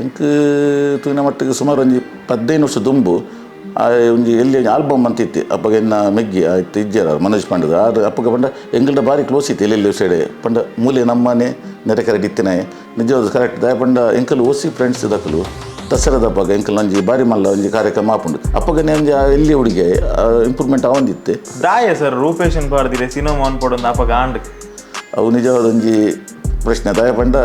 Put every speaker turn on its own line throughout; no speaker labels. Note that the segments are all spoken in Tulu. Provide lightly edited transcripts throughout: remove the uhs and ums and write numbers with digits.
ಎಂಕ್ ತೂಯಿನ ಮಟ್ಟಿಗೆ ಸುಮಾರು ಒಂಜಿ 15 ವರ್ಷ ದುಂಬು ಒಂಜಿ ಎಲ್ಲಿ ಆಲ್ಬಮ್ ಅಂತ ಇತ್ತು. ಅಪ್ಪಗ ಎನ್ನ ಮೆಗ್ಗಿ ಆಯ್ತು ಇಜ್ಜಾರ ಮನೋಜ್ ಪಾಂಡದ ಆರು ಅಪ್ಪಗ ಪಂಡ ಎಂಗಲ್ಡ ಬಾರಿ ಕ್ಲೋಸ್ ಇತ್ತು. ಎಲ್ಲೆಲ್ಲಿ ಸೈಡೆ ಪಂಡ ಮೂಲೆ ನಮ್ಮನೆ ನೆರೆಕರೆ ಇತ್ತಿನಾಯ ನಿಜವಾದ ಕರೆಕ್ಟ್ ದಾಯ ಪಂಡ ಎಂಕಲ್ ಓಸಿ ಫ್ರೆಂಡ್ಸ್ ದಕಲು ದಸರಾದ ಅಪ್ಪಗ ಎಂಕಲ್ ಒಂಜಿ ಬಾರಿ ಮಲ್ಲ ಒಂಜಿ ಕಾರ್ಯಕ್ರಮ ಆಪುಂಡು. ಅಪ್ಪಗನೆ ಒಂಜಿ ಎಲ್ಲಿ ಹುಡುಗಿ ಇಂಪ್ರೂವ್ಮೆಂಟ್ ಆವಂದಿತ್ತೆ.
ದಾಯ ಸರ್ ರೂಪೇಶನ್ ಪಾಡ್ದಿರೆ ಸಿನಿಮಾ ಅನ್ಪಡೊಂದು ಅಪ್ಪಗ ಆಂಡ್?
ಅವು ನಿಜವಾದ ಒಂಜಿ ಪ್ರಶ್ನೆ. ದಾಯ ಪಂಡ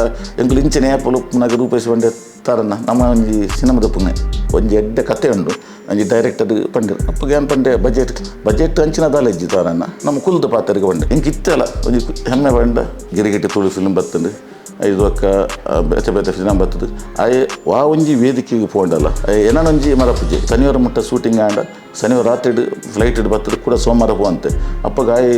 ಎಂಕುಲು ಇಂಚನೆ ಪೊಲುಪ್ಪುನಾಗ ರೂಪೇಶ್ ಪಂಡೆ ತಾರನ್ನ ನಮ್ಮ ಒಂಜಿ ಸಿನಿಮಾದ ಪುಣೆ ಒಂಜಿ ಎಡ್ಡೆ ಕತೆ ಉಂಡು. ಒಂಜಿ ಡೈರೆಕ್ಟರ್ ಪಂಡೆ ಅಪ್ಪಗೆ ಏನು ಪಂಡೆ ಬಜೆಟ್ ಬಜೆಟ್ ಅಂಚಿನ ದಾಲೆಜ್ಜಿ ತಾರನ್ನ ನಮ್ಮ ಕುಲ್ದ ಪಾತ್ರಕ್ಕೆ ಪಂಡೆ. ಇಂಕ್ ಇತ್ತಲ್ಲ ಒಂಜಿ ಹೆಮ್ಮೆ ಪಂಡ ಗಿರಿಗಿಟ್ಟಿ ತುಳು ಫಿಲ್ಮ್ ಬತ್ತಂಡು, ಐದು ಒಕ್ಕ ಬೇತೆ ಬೇತೆ ಫಿಲ್ಮ್ ಬರ್ತದೆ. ಆಯೆ ವಾ ಒಂಜಿ ವೇದಿಕೆಗೆ ಪೋಂಡಲ್ಲ ಏನೊಂಜಿ ಮರಪುಜಿ. ಶನಿವಾರ ಮುಟ್ಟ ಶೂಟಿಂಗ್ ಆಂಡ ಶನಿವಾರ ರಾತ್ರಿ ಫ್ಲೈಟ್ ಬರ್ತದೆ ಕೂಡ ಸೋಮವಾರ ಪೋವಂತೆ. ಅಪ್ಪಗ ಆಯ್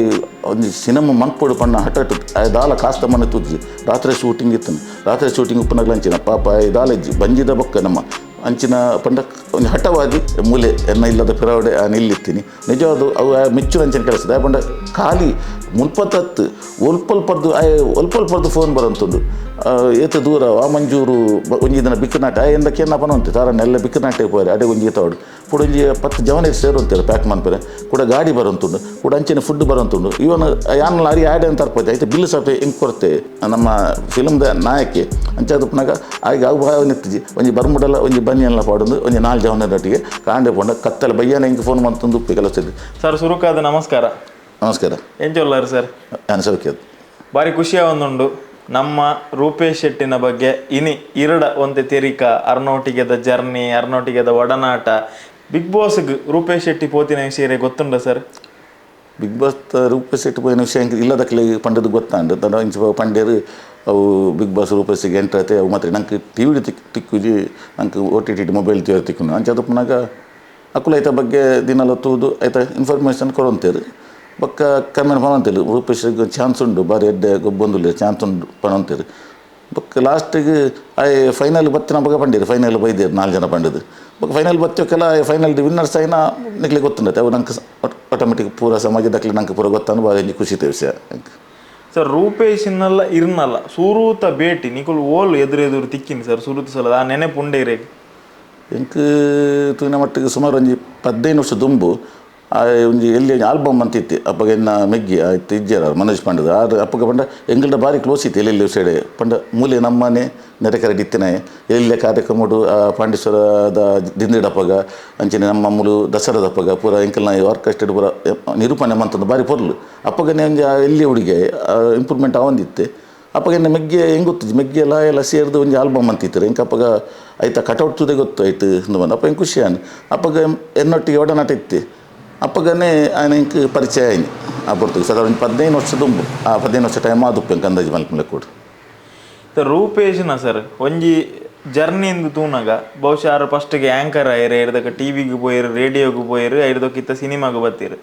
ಒಂಜಿ ಸಿನಿಮಾ ಮನ್ಪೊಡು ಪಣ್ಣ ಹಠ ಆಯ್ ದಾಲ ಕಾಸ್ತ ಮನೆ ತುಜ್ಜಿ. ರಾತ್ರಿ ಶೂಟಿಂಗ್ ಇತ್ತು. ರಾತ್ರಿ ಶೂಟಿಂಗ್ ಉಪ್ಪುನಗ್ಲ ಅಂಚಿನ ಪಾಪ ಆಯ್ ದಾಲ ಇಜ್ಜಿ ಬಂಜಿದ ಬೊಕ್ಕ ನಮ್ಮ ಅಂಚಿನ ಪಂಡ ಒಂಜಿ ಹಠವಾದಿ ಮೂಲೆ ಎನ್ನ ಇಲ್ಲದ ಪಿರವಡೆ ನಿಲ್ಲಿತ್ತೀನಿ. ನಿಜವಾದ ಅವು ಮೆಚ್ಚು ಅಂಚಿನ ಕೆಲಸ. ದಾಯ ಪಂಡ ಖಾಲಿ ಮುಲ್ಪತ್ತತ್ತು ಒಲ್ಪಲ್ಪದ್ದು ಆಯ್ ಒಲ್ಪಲ್ಪದ್ದು ಫೋನ್ ಬರಂತುಂಡು. ಏತ ದೂರ ವಾಮಂಜೂರು ಒಂಜಿ ದಿನ ಬಿಕ್ಕನಾಟೆ ಆಯ್ ಎಂದ ಕೇನ ಪನವಂತೆ ತಾರನ್ನ ಎಲ್ಲ ಬಿಕ್ಕನಾಟೆ ಪೋರೆ ಅಡೆ ಒಂಜಿ ತೋಡು ಕೂಡ ಒಂಜಿ 10 ಜವನ ಸೇರುವಂತಾರೆ ಪ್ಯಾಕ್ ಮನ್ಪರೆ ಕೂಡ ಗಾಡಿ ಬರಂತುಂಡು ಕೂಡ ಅಂಚಿನ ಫುಡ್ ಬರಂತುಂಡು. ಇವನು ಯಾನ್ ಅರಿ ಆಡೆ ಅಂತ ಅರ್ಪತೆ ಐತೆ ಬಿಲ್ಲು ಸಪೆ ಇಂಕ್ ಕೊರತೆ ನಮ್ಮ ಫಿಲ್ಮ್ದ ನಾಯಕಿ ಅಂಚಾದಪ್ಪನಾಗ ಆಗ ಅವು ಭಾವ ನಿತ್ತಿಜಿ ಒಂಜಿ ಬರ್ಮುಡಲ ಒಂಜಿ ಬನ್ನಿಯಲ್ಲ ಪಾಡೊಂದು ಒಂಜಿ 4 ಜವನದೊಟ್ಟಿಗೆ ಕಾಂಡೆ ಪೋಂಡ ಕತ್ತಲೆ ಬಯ್ಯಾನ ಇಂಕ್ ಫೋನ್ ಮಂತಂದು ಉಪ್ಪಿ ಕೆಲಸ.
ಸರ್ ಸುರುಕಾದ ನಮಸ್ಕಾರ.
ನಮಸ್ಕಾರ.
ಎಂಚೊಲ್ಲಾರು ಸರ್?
ನಾನು ಸೌಖ್ಯ.
ಬಾರಿ ಖುಷಿಯ ಒಂದುಂಡು ನಮ್ಮ ರೂಪೇಶ್ ಶೆಟ್ಟಿನ ಬಗ್ಗೆ ಇನಿ ಇರಡ ಒಂತೆ ತೆರಿಕ ಅರ್ನೋಟಿಗೆದ ಜರ್ನಿ ಅರ್ನೋಟಿಗೆದ ಒಡನಾಟ. ಬಿಗ್ ಬಾಸ್ಗೆ ರೂಪೇಶ್ ಶೆಟ್ಟಿ ಪೋತಿನ ವಿಷಯ ಗೊತ್ತುಂಡ sir?
Big boss Rupesh Shetty ಪೋಯಿನ ವಿಷಯ ಇಲ್ಲದಕ್ಲೆ ಪಂಡದು ಗೊತ್ತಾಂಡು. ತನ್ನ ಇಂಚ ಪಂಡ್ಯರು ಅವು ಬಿಗ್ ಬಾಸ್ ರೂಪೇಶಿಗೆ ಎಂಟ್ರ್ ಆಯ್ತು. ಅವು ಮಾತ್ರ ನಂಗೆ ಟಿ ವಿ ತಿಕ್ಕುಜಿ, ನಂಗೆ O T T mobile ತಿಕ್ಕುನು. ಅಂಚ ಅದಪ್ಪನಾಗ ಅಕುಲು ಐತ ಬಗ್ಗೆ ದಿನಲ ತೂದು ಐತ ಇನ್ಫಾರ್ಮೇಷನ್ ಕೊಡೊಂತೇರು. ಬೊಕ್ಕ ಕಮ್ಮಿ ಪನೊಂತೇರು ರೂಪೇಶಿಗೆ ಚಾನ್ಸ್ ಉಂಡು ಬಾರಿ ಎಡ್ಡೆ ಗೊಬ್ಬೊಂದುಲ್ಲೆ ಚಾನ್ಸ್ ಉಂಡು ಪನೊಂತೇರು. ಬೊಕ್ಕ ಲಾಸ್ಟಿಗೆ ಆಯ್ ಫೈನಲ್ ಬತ್ತಿನ ಬೊಕ್ಕ ಪಂಡೀರು ಫೈನಲ್ ಬೈದೇರು 4 ಜನ ಪಂಡದು. ಬೊಕ್ಕ ಫೈನಲ್ ಬತ್ತಕ್ಕೆಲ್ಲ ಫೈನಲ್ ವಿನ್ನರ್ಸ್ అయినా ನಿಕ್ಲೆ ಗೊತ್ತುಂಡತೆ. ಅವು ನಂಗೆ ಆಟೋಮೆಟಿಕ್ ಪೂರ ಸಮಾಜದಕ್ಲೆ ನಂಗೆ ಪೂರ ಗೊತ್ತಾನು ಬಾರಿ ಖುಷಿ ವಿಷಯ.
ಸರ್ ರೂಪೇಶಿನಲ್ಲ ಇರ್ನಲ್ಲ ಸುರೂತ ಭೇಟಿ ನಿಕುಲು ಓಲ್ ಎದುರು ಎದುರು ತಿಕ್ಕಿನಿ ಸರ್ ಸುರೂತ ಸಲ ಆ ನೆನೆಪುಂಡೆ ಇರೇಗ್?
ಎಂಕ್ ತೂಯಿನ ಮಟ್ಟಿಗೆ ಸುಮಾರು ಒಂಜಿ 15 ವರ್ಷ ದುಂಬು ಒಂಜಿ ಎಲ್ಲಿ ಆಲ್ಬಮ್ ಅಂತ ಇತ್ತು. ಅಪ್ಪಗ ಎನ್ನ ಮೆಗ್ಗಿ ಆಯ್ತು ಇಜ್ಜಾರ ಮನೋಜ್ ಪಾಂಡದ ಆರು ಅಪ್ಪಗ ಪಂಡ ಎಂಗಲ್ಡ ಬಾರಿ ಕ್ಲೋಸ್ ಇತ್ತು. ಎಲ್ಲೆಲ್ಲಿ ಸೈಡೆ ಪಂಡ ಮೂಲೆ ನಮ್ಮನೆ ನೆರೆಕರೆ ಇತ್ತಿನಾಯ ಎಲ್ಲೆ ಕಾರ್ಯಕ್ರಮಡು ಪಾಂಡೇಶ್ವರದ ದಿಂದಿಡಪ್ಪಗ ಅಂಚಿನ ನಮ್ಮ ಮೂಲು ದಸರಾದಪ್ಪಗ ಪೂರ ಎಂಕಲ್ನ ಆರ್ಕೆಸ್ಟ್ರಾ ಪೂರ ನಿರೂಪಣೆ ಮಂತಂದು ಬಾರಿ ಪೊರ್ಲು. ಅಪ್ಪಗನೆ ಒಂಜಿ ಎಲ್ಲಿ ಹುಡುಗಿ ಇಂಪ್ರೂವ್ಮೆಂಟ್ ಆವಂದಿತ್ತೆ. ಅಪ್ಪಗ ಎನ್ನ ಮೆಗ್ಗೆ ಹೆಂಗೆ ಗೊತ್ತಿದ್ದು ಮೆಗ್ಗೆ ಎಲ್ಲ ಎಲ್ಲ ಸೇರಿದು ಒಂಜಿ ಆಲ್ಬಮ್ ಅಂತಿತ್ತು. ಎಂಕ ಅಪ್ಪಗ ಆಯ್ತಾ ಕಟೌಟ್ ತುದೆ ಗೊತ್ತು ಆಯ್ತು ಇಂದು ಬಂದು ಅಪ್ಪ ಹೆಂಗೆ ಖುಷಿ ಆನ್. ಅಪ್ಪಗ ಎನ್ನೊಟ್ಟಿಗೆ ಒಡನಾಟ ಇತ್ತು. ಅಪ್ಪಗನೇ ఆయన ಇಂಕ್ ಪರಿಚಯ ಆಯ್ನಿ. ಆ ಪೊರ್ತುಗೆ ಸಾಧಾರಣ ಒಂದು 15 ವರ್ಷ ದುಂಬು ಆ 15 ವರ್ಷ ಟೈಮ್ ಆದುಪ್ಪು ಎಂಕ್ ಅಂದಾಜು ಮಲ್ಪುಲೆ ಕೂಡ.
ರೂಪೇಶ್ನ ಸರ್ ಒಂಜಿ ಜರ್ನಿಂದು ತೂನಗ ಬಹುಶಃ ಆರು ಫಸ್ಟ್ಗೆ ಆ್ಯಂಕರ್ ಆಯ್ರೆ ಐರ್ದಕ್ಕ ಟಿ ವಿಗೆ ಪೋಯಿರು ರೇಡಿಯೋಗೆ ಪೋಯಿರು ಐರ್ದಕ್ಕಿತ್ತ ಸಿನಿಮಾಗೆ ಬತ್ತೀರು.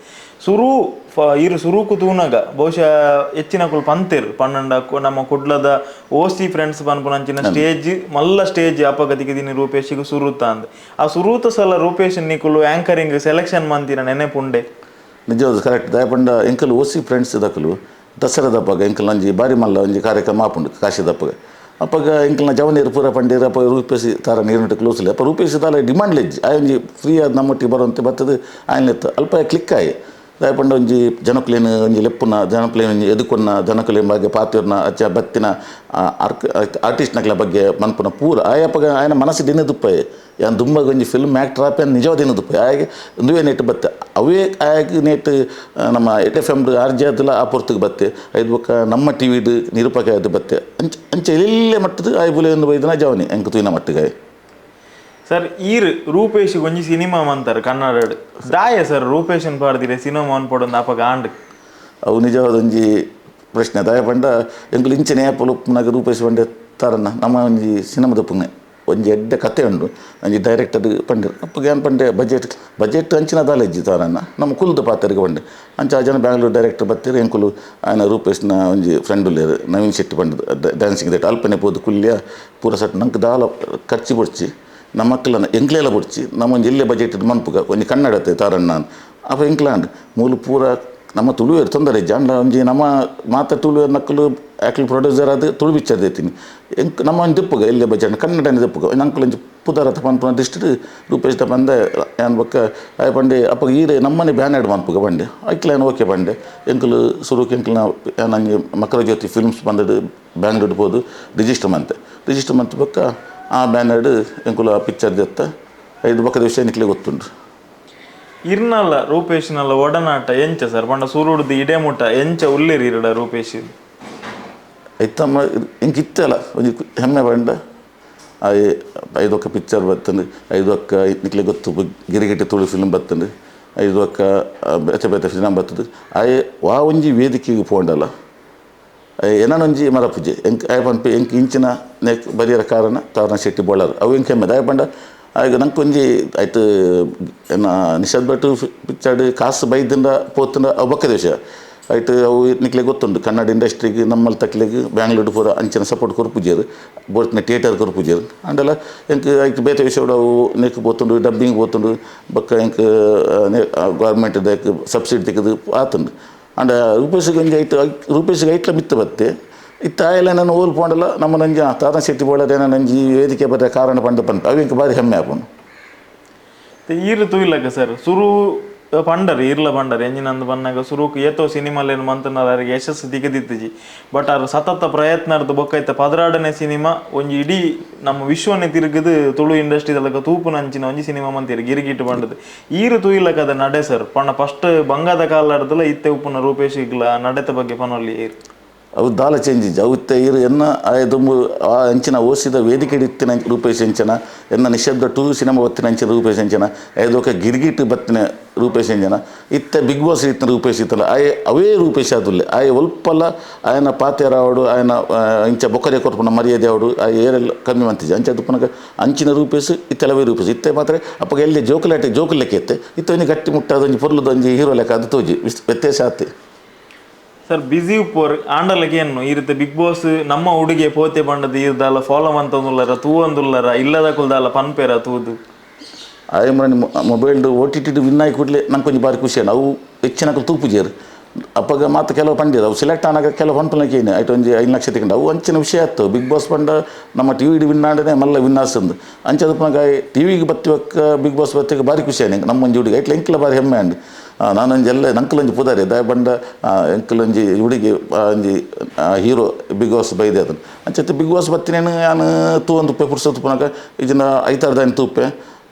ಸುರು ಇರು ಸುರುಕು ತೂನಗ ಬಹುಶಃ ಹೆಚ್ಚಿನಕುಲು ಪಂತೇರು ಪನ್ನಂಡ ನಮ್ಮ ಕುಡ್ಲದ ಓ ಸಿ ಫ್ರೆಂಡ್ಸ್ ಪನ್ಪುನಂಚಿನ ಸ್ಟೇಜ್ ಮಲ್ಲ ಸ್ಟೇಜ್ ಅಪಗತಿಗೆ ದಿನ ರೂಪೇಶಿಗೆ ಸುರುತ ಅಂದ್. ಆ ಸುರೂತ ಸಲ ರೂಪೇಶ್ ನಿಕುಲು ಆ್ಯಂಕರಿಂಗ್ ಸೆಲೆಕ್ಷನ್ ಮಂತಿನ ನೆನೆಪುಂಡೆ?
ನಿಜವಾದ ಕರೆಕ್ಟ್. ದಾಯ ಪಂಡ ಎಂಕಲ್ ಓ ಸಿ ಫ್ರೆಂಡ್ಸ್ ದಕಲು ದಸರಾದಪ್ಪಗ ಎಂಕಲ್ ಒಂಜಿ ಬಾರಿ ಮಲ್ಲ ಒಂಜಿ ಕಾರ್ಯಕ್ರಮ ಆಪುಂಡು ಕಾಶಿದಪ್ಪಗ. ಅಪ್ಪಗ ಎಂಕಲ್ನ ಜವನೀರು ಪೂರ ಪಂಡೀರು ಅಪ್ಪ ರೂಪೇಶ್ ತಾರ ನೀರುಂಟು ಕ್ಲೋಸ್ ಇಲ್ಲ. ಅಪ್ಪ ರೂಪೇಶ್ ತಾರ ಡಿಮಾಂಡ್ ಲೆಜ್ಜಿ ಆ ಒಂಜಿ ಫ್ರೀ ಆದ ನಮ್ಮೊಟ್ಟಿಗೆ ಬರುವಂತೆ ಬರ್ತದೆ. ಆಯ್ನ ಅಲ್ಪ ಕ್ಲಿಕ್ ಆಯಿ. ದಾಯ ಪಂಡ ಒಂಜಿ ಜನಕ್ಲೇನು ಒಂಜಿ ಲೆಪ್ಪುನ ಜನಕ್ಲೇನು ಒಂಜಿ ಎದುಕೊನ್ನ ಜನಕ್ಲೇನ ಬಗ್ಗೆ ಪಾತಿರ್ನ ಅಚ್ಚ ಬತ್ತಿನ ಆರ್ಟಿಸ್ಟ್ನಕ್ಲ ಬಗ್ಗೆ ಮನ್ಪುನ ಪೂರ ಆಯಪ್ಪಗ ಆಯನ ಮನಸ್ಸು ದಿನ ದುಪ್ಪಾಯ ಯಾನ್ ದುಂಬಾಗ ಒಂಜಿ ಫಿಲ್ಮ್ ಆ್ಯಕ್ಟರ್ ಆಪೆ ನಿಜವಾದ ದಿನ ದುಪ್ಪಾಯ ಆಯಗೆ ಒಂದುವೇ ನೆಟ್ ಬತ್ತೆ ಅವೇ ಆಯಗ್ ನೆಟ್ ನಮ್ಮ ಎಟ್ F M R J ಅದೆಲ್ಲ ಆ ಪೊರ್ತುಗೆ ಬತ್ತೆ. ಐದು ಬೊಕ್ಕ ನಮ್ಮ ಟಿ ವಿದು ನಿರೂಪಕ ಅದು ಬತ್ತೆ. ಅಂಚ ಅಂಚ ಎಲ್ಲೇ ಮಟ್ಟದ ಆಯ್ ಬುಲೆ ಒಂದು ಬೈದನ ಜವನಿ ಎಂಕ್ ತೂಯಿನ ಮಟ್ಟಿಗೆ.
ಸರ್ ಈರ್ ರೂಪೇಶ್ ಒಂಜಿ ಸಿನಿಮಾ ಮಂತಾರೆ ಕನ್ನಡ ದಾಯ ಸರ್ ರೂಪೇಶನ್ ಪಾಡ್ದಿರೆ ಸಿನಿಮಾ ಅನ್ಪಡೊಂದು ಅಪ್ಪಗ ಆಂಡ್?
ಅವು ನಿಜವಾದ ಒಂಜಿ ಪ್ರಶ್ನೆ. ದಾಯ ಪಂಡ ಎಂಕುಲು ಇಂಚನೆ ಪೊಲುಪ್ಪುನಾಗ ರೂಪೇಶ್ ಪಂಡೆ ತಾರನ್ನ ನಮ್ಮ ಒಂಜಿ ಸಿನಿಮಾದ ಪುಣೆ ಒಂಜಿ ಎಡ್ಡೆ ಕತೆ ಉಂಡು. ಒಂಜಿ ಡೈರೆಕ್ಟರ್ ಪಂಡೆರ್ ಅಪ್ಪಗೆ ಏನು ಪಂಡೆ ಬಜೆಟ್ ಬಜೆಟ್ ಅಂಚಿನ ದಾಲೆಜ್ಜಿ ತಾರನ್ನ ನಮ್ಮ ಕುಲ್ದ ಪಾತ್ರಗೆ ಪಂಡೆ. ಅಂಚ ಆ ಜನ ಬ್ಯಾಂಗ್ಳೂರು ಡೈರೆಕ್ಟರ್ ಬತ್ತೀರು. ಎಂಕುಲು ಆಯನ ರೂಪೇಶ್ನ ಒಂಜಿ ಫ್ರೆಂಡ್ ಉಲ್ಲೇರು ನವೀನ್ ಶೆಟ್ಟಿ ಪಂಡದು ಡ್ಯಾನ್ಸಿಂಗ್ that ಅಲ್ಪನೆ ಪೋದು ಕುಲ್ಯ ಪೂರ ಸಟ್ ನಂಗೆ ದಾಲ ಖರ್ಚು ಬೊಡ್ಚಿ ನಮ್ಮ ಮಕ್ಕಳನ್ನ ಎಂಕ್ಲೆಲ್ಲ ಬೊಡ್ಚಿ ನಮ್ಮ ಒಂಜಿ ಎಲ್ಲೆ ಬಜೆಟ್ ಮನ್ಪುಗ ಒಂಜಿ ಕನ್ನಡತೆ ತಾರಣ್ಣ. ಅಪ್ಪ ಎಂಕ್ಲಾಂಡ್ ಮೂಲು ಪೂರ ನಮ್ಮ ತುಳುವೇರು ತೊಂದರೆ ಜಾಂಡ ಒಂಜಿ ನಮ್ಮ ಮಾತ ತುಳುವೇರು ನಕ್ಕಲು ಆಕ್ಲಿ ಪ್ರೊಡ್ಯೂಸರ್ ಅದು ತುಳು ಪಿಕ್ಚರ್ ದೇತೀನಿ ಎಂಕ್ ನಮ್ಮ ಒಂಜಿ ದೆಪ್ಪುಗ ಎಲ್ಲೇ ಬಜಾಂಡ ಕನ್ನಡನೇ ದೆಪ್ಪುಗ ನಂಕುಲು ಒಂಜಿ ಪುದರತ ಪನ್ಪುನ ದಿಷ್ಟಿಡ್ ರೂಪೇಶ್ ದ ಪಂದೆ ಏನ್ ಬೊಕ್ಕ ಆಯ್ ಪಂಡೆ ಅಪ್ಪಗ ಈರೆ ನಮ್ಮನೆ ಬ್ಯಾನರ್ಡ್ ಮನ್ಪುಗ ಪಂಡೆ ಐಕ್ಲ ಏನು ಓಕೆ ಪಂಡೆ ಎಂಕುಲು ಸುರುಕು ಎಂಕಲ್ನ ನಂಗೆ ಮಕರ ಜ್ಯೋತಿ ಫಿಲ್ಮ್ಸ್ ಬಂದಡು ಬ್ಯಾಂಗ್ಳೂರ್ ಪೋದು ರಿಜಿಸ್ಟರ್ ಮಂತೆ ರಿಜಿಸ್ಟರ್ ಮಂತ್ ಬೊಕ್ಕ ಆ ಬ್ಯಾನರ್ಡ್ ಎಂಕುಲು ಆ ಪಿಕ್ಚರ್ ದೆತ್ತ ಐದು ಬೊಕ್ಕದ ವಿಷಯ ನಿಕ್ಲೆ ಗೊತ್ತುಂಡು.
ಇರ್ನಲ್ಲ ರೂಪೇಶ್ನಲ್ಲ ಒಡನಾಟ ಎಂಚ ಸರ್ ಪಂಡ ಸುರುಡ್ದು ಇಡೆ ಮುಟ್ಟ ಎಂಚ ಉಲ್ಲೇರಿ ಇರಡ ರೂಪೇಶ್
ಐತಮ್ಮ ಎಂಕ್ ಇತ್ತಲ್ಲ ಒಂಜಿ ಹೆಮ್ಮೆ ಪಂಡ ಆಯೆ ಐದೊಕ್ಕ ಪಿಕ್ಚರ್ ಬತ್ತಂಡು ಐದೊಕ್ಕ ನಿಕ್ಲೆ ಗೊತ್ತು ಗಿರಿಗಿಟ್ಟಿ ತುಳು ಫಿಲ್ಮ್ ಬತ್ತಂಡು ಐದೊಕ್ಕ ಬೇತೆ ಬೇತೆ ಫಿಲ್ಮ್ ಬತ್ತದು ಆಯೆ ವಾ ಒಂಜಿ ವೇದಿಕೆಗೆ ಪೋಂಡಲ್ಲ ಏನೊಂಜಿ ಮರಪೂಜೆ ಎಂಕ್ ಆಯ್ ಪನ್ಪೆ ಎಂಕ್ ಇಂಚಿನ ನೆಕ್ ಬರಿಯರ ಕಾರಣ ತಾರನ ಶೆಟ್ಟಿ ಬೋಳಾರ್ ಅವು ಎಂಕ್ ಹೆಮ್ಮೆ ಆಯ್ ಪಂಡ ಆಯ್ಗ ನಂಕೊಂಜಿ ಆಯ್ತು ಎನ್ನ ನಿಷಾದ್ ಭಟ್ ಪಿಕ್ಚರ್ಡ್ ಕಾಸು ಬೈದಿಂದ ಪೋತುಂಡ ಅವು ಬೊಕ್ಕದ ವಿಷಯ ಆಯ್ತು ಅವು ನಿಕ್ಲೆ ಗೊತ್ತುಂಡು ಕನ್ನಡ ಇಂಡಸ್ಟ್ರಿಗೆ ನಮ್ಮಲ್ಲಿ ತಕ್ಲೆಗ್ ಬ್ಯಾಂಗ್ಳೂರು ಪೂರ ಅಂಚಿನ ಸಪೋರ್ಟ್ ಕೊರ್ಪುಜೆರ್ ಬೋರ್ತಿನ ಥಿಯೇಟರ್ ಕೊರ್ಪುಜೆರ್ ಅಂಡಲ ಎಂಕ್ ಐಕ್ ಬೇತೆ ವಿಷಯ ಅವು ನೆಕ್ ಪೋತುಂಡು ಡಬ್ಬಿಂಗ್ ಪೋತುಂಡು ಬೊಕ್ಕ ಎಂಕ್ ಗೌರ್ಮೆಂಟ್ ಸಬ್ಸಿಡಿ ತಿಕ್ಕದು ಆತುಂಡು ಅಂಡ ರೂಪೇಶಿಗೆ ಒಂಜಿ ಐಟ್ ರೂಪೇಶಿಗೆ ಐಟ್ಲ ಮಿತ್ತ ಬತ್ತೆ ಇತ್ತ ಆಯಲ್ಲ ನಾನು ಓಲ್ ಪೋಂಡಲ ನಮ್ಮ ನಂಜ ತಾರನ ಶೆಟ್ಟಿ ಬೋಳರೆ ನಂಜಿ ವೇದಿಕೆ ಬರ ಕಾರಣ ಪಂಡ ಪಂಪ ಅವು ಎಂಕ್ ಬಾರಿ ಹೆಮ್ಮೆ ಆಪುಂಡು.
ಈರು ತೂಯಿಲಕ್ಕ ಸರ್ ಸುರು ಪಂಡರ್ ಇರ್ಲ ಪಂಡರ್ ಎಂಜಿನಂದು ಬನ್ನಾಗ ಸುರುಕು ಏತೋ ಸಿನಿಮಾಲೇನು ಮಂತನಾರ ಯಶಸ್ಸು ದಿಗದಿತ್ತಜಿ ಬಟ್ ಅವ್ರ ಸತತ ಪ್ರಯತ್ನಾರ್ದು ಬೊಕ್ಕೈತ 16ನೇ ಸಿನಿಮಾ ಒಂಜಿ ಇಡೀ ನಮ್ಮ ವಿಶ್ವನೇ ತಿರುಗದು ತುಳು ಇಂಡಸ್ಟ್ರಿದಲಕ ತೂಪುನಂಚಿನ ಒಂಜಿ ಸಿನಿಮಾ ಮಂತಿರು ಗಿರಿಗಿಟ್ಟು ಬಂಡದು ಈರು ತೂಯಿಲಕ್ಕ ಅದ ನಡೆ ಸರ್ ಪಂಡ ಫಸ್ಟ್ ಬಂಗಾದ ಕಾಲಾಡ್ದಲ್ಲ ಇತ್ತೆ ಉಪ್ಪುನ ರೂಪೇಶ್ ಇಗ್ಲ ನಡೆತ ಬಗ್ಗೆ ಪನೊಲ್ಲಿ ಏರು
ಅವು ದಾಲ ಚೇಂಜ್ ಇಜ್ಜಿ ಅವು ಇತ್ತೆ ಈರು ಎನ್ನ ಆಯ ದುಂಬು ಆ ಅಂಚಿನ ಓಸಿದ ವೇದಿಕೆ ಇತ್ತಿನ ರೂಪೇಶ್ ಎಂಚನ ಎನ್ನ ನಿಶಬ್ದ ಟೂ ಸಿನಿಮಾ ಬತ್ತಿನ ಅಂಚಿನ ರೂಪೇಶ್ ಎಂಚನ ಐದೊಕ ಗಿರ್ಗಿಟ್ ಬತ್ತಿನ ರೂಪೇಶ್ ಎಂಜನ ಇತ್ತೆ ಬಿಗ್ ಬಾಸ್ ಇತ್ತಿನ ರೂಪೇಶ್ ಇತ್ತಲ್ಲ ಆಯೆ ಅವೇ ರೂಪೇಶ್ ಆದುಲ್ಲೆ ಆಯೆ ಒಲ್ಪಲ ಆಯನ ಪಾತೆರಾವಡು ಆಯನ ಇಂಚ ಬೊಕ್ಕರೆ ಕೊರ್ಪುನ ಮರ್ಯಾದೆ ಅವಡು ಆಯ ಏರೆಲ್ಲ ಕಮ್ಮಿ ಮಂತಿಜ ಅಂಚ ದುಪ್ಪನಗ ಅಂಚಿನ ರೂಪೇಶ್ ಇತ್ತೆಲವೇ ರೂಪೇಶ್ ಇತ್ತೆ ಮಾತ್ರ ಅಪ್ಪಗ ಎಲ್ಲಿ ಜೋಕುಲಾಟೆ ಜೋಕುಲೆಕ್ಕೆ ಇತ್ತೆ ಇತ್ತೆ ಒಂಜಿ ಗಟ್ಟಿ ಮುಟ್ಟಾದ ಒಂಜಿ ಪೊರ್ಲುದ ಒಂಜಿ ಹೀರೋ ಲೆಕ್ಕ ಅದು ತೋಜಿ ವ್ಯತ್ಯಾಸ ಆತೆ.
ಸರ್ ಬಿಸಿ ಉಪ್ಪೋರ್ ಆಂಡಲಕ್ಕೆ ಏನು ಈ ರೀತಿ ಬಿಗ್ ಬಾಸ್ ನಮ್ಮ ಹುಡುಗೆ ಪೋತೆ ಬಂಡದ ಈರ್ದಾಲ ಫಾಲೋ ಮಂತಂದುಲ್ಲರ ತೂವಂದುಲ್ಲರ ಇಲ್ಲದ ಕುಲ್ದಾಲ ಪನ್ಪೇರ ತೂದು
ಆಯ್ ಮೊಬೈಲ್ಡು O T T win ಆಗಿ ಕೂಡಲೇ ನಂಗೆ ಕೊಂಚ ಭಾರಿ ಖುಷಿ ಅವು ಹೆಚ್ಚಿನ ತೂಪುಜೇರು ಅಪ್ಪಗ ಮಾತು ಕೆಲವು ಪಂಡಿರು ಅವು ಸೆಲೆಕ್ಟ್ ಆನಾಗ ಕೆಲವು ಪನ್ಪುನಕ್ಕೆ ಏನು ಆಯ್ತು ಒಂಜಿ 5 ಲಕ್ಷ ತಿಕೊಂಡು ಅವು ಅಂಚಿನ ವಿಷಯ ಆಯ್ತು. ಬಿಗ್ ಬಾಸ್ ಪಂಡ ನಮ್ಮ T V win ಆಡನೆ ಮಲ್ಲ ವಿನ್ ಆಸಂದು ಅಂಚದ ಟಿ ವಿಗೆ ಬತ್ತಿವಕ್ಕ ಬಿಗ್ ಬಾಸ್ ಬತ್ತಿಗೆ ಭಾರಿ ಖುಷಿ ಆಯ್ತು ನಮ್ಮ ಒಂಜಿ ಹುಡುಗಿ ಐಟ್ಲ ಎಂಕ್ಲ ಭಾರಿ ಹೆಮ್ಮೆ ಅಂಡ್ ನಾನೊಂಜಿ ಎಲ್ಲ ನಂಕಲೊಂಜಿ ಪುದಾರಿ ದಯ ಬಂಡ ಎಂಕಲೊಂಜಿ ಹುಡುಗಿ ಒಂಜಿ hero big boss ಬೈದೆ ಅದನ್ನು ಅಂಚತ್ತೆ ಬಿಗ್ ಬಾಸ್ ಬತ್ತಿನೇನು ನಾನು ತೂ ಒಂದು ಉಪ್ಪೆ ಪುರ್ಸೊತ್ತು ಪುನಕ ಈಜಿನ ಐತಾರ್ದಾನ ತೂಪೆ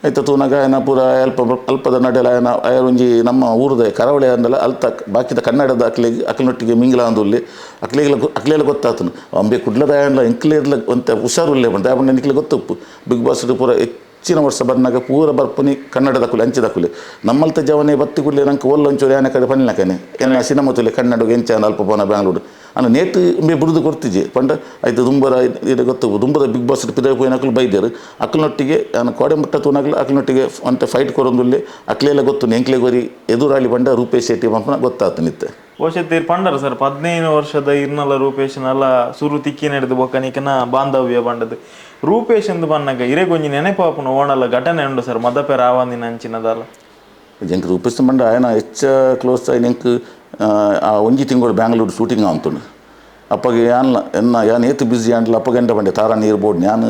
ಐತ ತೂನಾಗ ಏನ ಪೂರ ಅಲ್ಪ ಅಲ್ಪದ ನಡೆಯಲ್ಲ ಏನ ಒಂಜಿ ನಮ್ಮ ಊರದ ಕರಾವಳಿ ಅಂದಲ್ಲ ಅಲ್ತ ಬಾಕಿದ ಕನ್ನಡದ ಅಕ್ಲಿಗೆ ಅಕ್ಲಿನೊಟ್ಟಿಗೆ ಮಿಂಗ್ಲ ಅಂದುಲ್ಲಿ ಅಕ್ಲಿಗೆಲ್ಲ ಅಕ್ಲೆಲ್ಲ ಗೊತ್ತಾತನು ಅಂಬೆ ಕುಡ್ಲದ ಏನ್ಲ ಎಂಕ್ಲೇರ್ಲ ಒಂತ ಹುಷಾರುಲ್ಲೇ ಬಂದ ಬಂಡ ನಿಕ್ಲೆ ಗೊತ್ತುಪ್ಪು ಬಿಗ್ ಬಾಸ್ ಪೂರ ಹೆಚ್ಚಿನ ವರ್ಷ ಬಂದಾಗ ಪೂರ ಬರ್ಪುನಿ ಕನ್ನಡದ ಕುಲಿ ಅಂಚಿದ ಕುಲಿ ನಮ್ಮಲ್ತ ಜವನೆ ಬತ್ತಿ ಕುಡ್ಲೆ ನಂಗೆ ಒಲ್ಲೊಂಚೂರು ಏನ ಕಡೆ ಪನ್ನಿಲಕನೆ ಏನ ಸಿನಿಮಾ ತುಲೆ ಕನ್ನಡ ಎಂಚ ಅಲ್ಪ ಪೋನ ಬ್ಯಾಂಗ್ಳೂರು ಅನ್ನ ನೇಟ್ ಇಂಬೆ ಬುಡ್ದು ಕೊಡ್ತಿಜಿ ಪಂಡ ಆಯ್ತು ದುಂಬರ ಇದು ಗೊತ್ತು ದುಂಬರ ಬಿಗ್ ಬಾಸ್ ಪಿದ ಪೋಯಿನ ಅಕ್ಲು ಬೈದೇರು ಅಕ್ಲನೊಟ್ಟಿಗೆ ನಾನು ಕೋಡೆ ಮುಟ್ಟ ತೂನಾಗ್ಲು ಅಕ್ಲನೊಟ್ಟಿಗೆ ಅಂತ ಫೈಟ್ ಕೊರೊಂದುಲ್ಲೆ ಅಕ್ಲೆಲ್ಲ ಗೊತ್ತು ಎಂಕ್ಲೆ ಗೊರಿ ಎದುರಾಳಿ ಬಂಡ ರೂಪೇಶ್ ಶೆಟ್ಟಿ ಪಂಪನ ಗೊತ್ತಾತು ನಿತ್ತೆ.
ಬಹುಶಃ ಪಂಡರ ಸರ್ 15 ವರ್ಷದ ಇರ್ನಲ್ಲ ರೂಪೇಶ್ನಲ್ಲ ಸುರು ತಿಕ್ಕಿ ನಡೆದು ಬೊಕ್ಕನಿಕನ ಬಾಂಧವ್ಯ ಬಂಡದು ರೂಪೇಶ್ ಎಂದು ಬನ್ನಾಗ ಇರೆಗೊಂಜಿ ನೆನಪಾಪುನ ಓಣಲ್ಲ ಘಟನೆ ಉಂಡು ಸರ್ ಮದಪೆ ರಾವಂದಿನ ಅಂಚಿನದಲ್ಲ
ಎಂಕ್ ರೂಪೇಶ್ ಬಂಡ ಆಯನ ಹೆಚ್ಚ ಕ್ಲೋಸ್ ಆಯ್ನ ಎಂಕ್ ಆ ಒಂಜಿ ತಿಂಗಳು ಬ್ಯಾಂಗ್ಳೂರು ಶೂಟಿಂಗ್ ಅಂತುಂಡು ಅಪ್ಪಗೆ ಯಾನ್ಲ ಎನ್ನ ಯಾನ್ ಏತು ಬ್ಯುಸಿ ಆಂಡ್ಲ ಅಪ್ಪ ಗಂಟೆ ಬಂಡೆ ತಾರಾ ನೀರು ಬೋರ್ಡ್ ನಾನು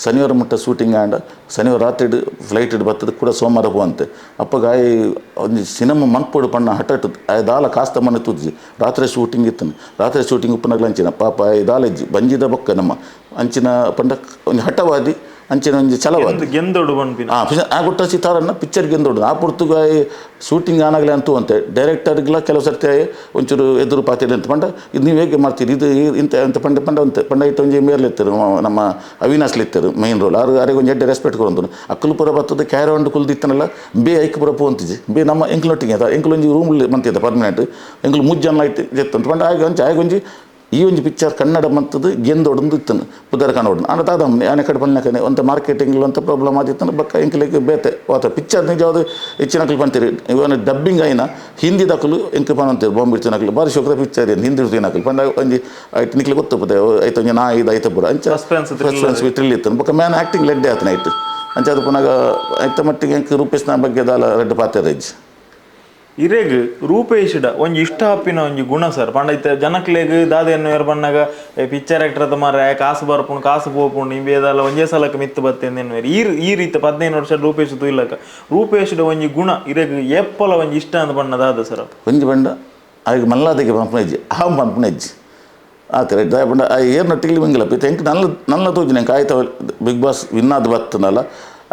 ಶನಿವಾರ ಮುಟ್ಟ ಶೂಟಿಂಗ್ ಆಂಡ ಶನಿವಾರ ರಾತ್ರಿ ಫ್ಲೈಟ್ ಬತ್ತದ ಕೂಡ ಸೋಮವಾರ ಹೋವಂತೆ ಅಪ್ಪಗ ಆಯ್ ಒಂಜಿ ಸಿನಿಮಾ ಮನ್ಪೊಡು ಪಣ್ಣ ಹಠಟ್ ಆಯ್ ದಾಲ ಕಾಸ್ತ ಮನೆ ತೂಜಿ ರಾತ್ರಿ ಶೂಟಿಂಗ್ ಇತ್ತನು ರಾತ್ರಿ ಶೂಟಿಂಗ್ ಉಪ್ಪನಾಗ್ಲ ಅಂಚಿನ ಪಾಪ ಆಯ್ ದಾಲ ಇಜ್ಜಿ ಬಂಜಿದ ಬೊಕ್ಕ ನಮ್ಮ ಅಂಚಿನ ಪಂಡ ಒಂಜಿ ಹಠವಾದಿ ಅಂಚಿನ ಒಂಜಿ ಛಲವಾದಿ
ಗೆಂದೊಡು ಪನ್ಪಿನ
ಆ ಗುಟ್ಟಾಸಿ ತಾರನ್ನ ಪಿಕ್ಚರ್ ಗೆಂದೊಡು ಆ ಪೊರ್ತುಗು ಆಯ್ ಶೂಟಿಂಗ್ ಆನಾಗಲೇ ಅಂತೂ ಅಂತೆ ಡೈರೆಕ್ಟರ್ಗೆಲ್ಲ ಕೆಲವು ಸರ್ತಿ ಆಯ್ ಒಂಚೂರು ಎದುರು ಪಾತಿರಿ ಅಂತ ಪಂಡ ಇದು ನೀವು ಹೇಗೆ ಮಾಡ್ತೀರಿ ಇದು ಇಂಥ ಅಂತ ಪಂಡ ಪಂಡ ಅಂತೆ ಪಂಡ ಐತೆ ಒಂಜಿ ಮೇರ್ಲಿತ್ತರು ನಮ್ಮ ಅವಿನಾಶ್ಲಿತ್ತರು ಮೈನ್ ರೋಲ್ ಆರು ಆರಿಗೆ ಒಂಜಿ ಎಡ್ಡೆ ರೆಸ್ಪೆಕ್ಟ್ ಕೊರೊಂದು ಅಕ್ಕಲು ಪುರ ಬತ್ತದ ಕ್ಯಾರೌಂಡ್ ಕುಲ್ದಿತ್ತನಲ್ಲ ಬೇ ಐಕ್ ಪುರ ಪೋಂತಿಜಿ ಬೇ ನಮ್ಮ ಎಂಕ್ಲೊಟ್ಟಿಗೆ ಆತ ಎಂಕ್ಲು ಒಂಜಿ ರೂಮ್ ಮಂತಿದ್ದ ಪರ್ಮನೆಂಟ್ ಎಂಕ್ಲು ಮುಜ್ಜನ ಐತೆ ಜೆತ್ತಂತ ಪಂಡ ಆಗ ಅಂಚೆ ಆಗ ಒಂಜಿ ಈ ಒಂಜಿ ಪಿಕ್ಚರ್ ಕನ್ನಡ ಮಂತದ್ದು ಗೆಂದೊಡಂದು ಇತ್ತನು ಪುದರ್ ಕನ್ನಡ ಆಂಡ ದಾದ ಆನೆ ಕಡೆ ಪನ್ಲಕನೆ ಒಂತ ಮಾರ್ಕೆಟಿಂಗ್ ಒಂತ ಪ್ರಾಬ್ಲಮ್ ಆದಿತ್ತನು ಬಕ್ಕ ಎಂಕ್ಲೆಗ್ ಬೇತೆ ವಾತ ಪಿಕ್ಚರ್ ನಿಜವಾದ ಹೆಚ್ಚಿನ ಅಕ್ಲು ಪಂತೀರಿ ಇವನ್ ಡಬ್ಬಿಂಗ್ ಆಯಿನ ಹಿಂದಿ ದಕಲು ಎಂಕ್ ಪನಂತೀರಿ ಬಾಂಬೆ ಇಡ್ತಿನಕಲು ಬಾರಿ ಶೋಕದ ಪಿಕ್ಚರ್ ಏನು ಹಿಂದಿ ಇಡ್ತಿನಕಲು ಪಂಡ ಒಂಜಿ ಐಟ್ ನಿಕ್ಲೆ ಗೊತ್ತುಪತೆ ಐತ ಒಂಜಿ ನಾ ಇದು ಐತ ಪೂರ ಅಂಚ
ಸಸ್ಪೆನ್ಸ್
ಥ್ರಿಲ್ ಇತ್ತನು ಬೊಕ್ಕ ಮ್ಯಾನ್ ಆ್ಯಕ್ಟಿಂಗ್ ಲೆಡ್ಡೆ ಆತನ ಐಟ್ ಅಂಚ ಅದು ಪುನಗ ಐತ ಮಟ್ಟಿಗೆ ಎಂಕ್ ರೂಪೇಶ್ನ ಬಗ್ಗೆ ದಾಲ ರೆಡ್ ಪಾತೆರ ಇಜ್ಜಿ.
ಇರೆಗ್ ರೂಪೇಶ್ಡ ಒಂಜಿ ಇಷ್ಟ ಆಪಿನ ಒಂಜಿ ಗುಣ ಸರ್ ಪಂಡ ಇತ್ತೆ ಜನಕ್ಲೆಗ್ ದಾದ ಎನ್ನುವೆರ್ ಪನ್ನಗ ಪಿಕ್ಚರ್ ಆಕ್ಟರ್ ಮಾರ್ರೆ ಕಾಸು ಬರ್ಪುಂಡು ಕಾಸು ಪೋಪುಂಡು ಇಂಬೇದಲ್ಲ ಒಂಜೇ ಸಲಕ್ಕೆ ಮಿತ್ತು ಬತ್ತೆಂದು ಎನ್ನುವೆರ್. ಈ ರೀತಿ 15 ವರ್ಷ ರೂಪೇಶ್ ತೂಯಿಲಕ ರೂಪೇಶ್ಡ ಒಂಜಿ ಗುಣ ಇರೆಗ್ ಏಪಲ ಒಂಜಿ ಇಷ್ಟ ಅಂದ್ ಬಣ್ಣ ದಾದ ಸರ್?
ಒಂಜಿ ಬಂಡ ಆಯ್ಗೆ ಮಲ್ಲಾದಿಗೆ ಪಂಪುನ ಇಜ್ಜಿ, ಅಹಂ ಪಂಪುನ ಇಜ್ಜಿ ಆತ ರೈಟ್. ದಾಯ ಪಂಡ ಆ ಏರ್ನೊಟ್ಟಿಗೆ ಮಿಂಗಿಲಪ್ಪ ಇತ್ತೆ ಎಂಕ್ ನಲ್ಲ ನಲ್ಲ ತೋಜಿನ ಎಂಕ್ ಆಯ್ತ ಬಿಗ್ ಬಾಸ್ ವಿನ್ನಾದ್ ಬತ್ತನಲ್ಲ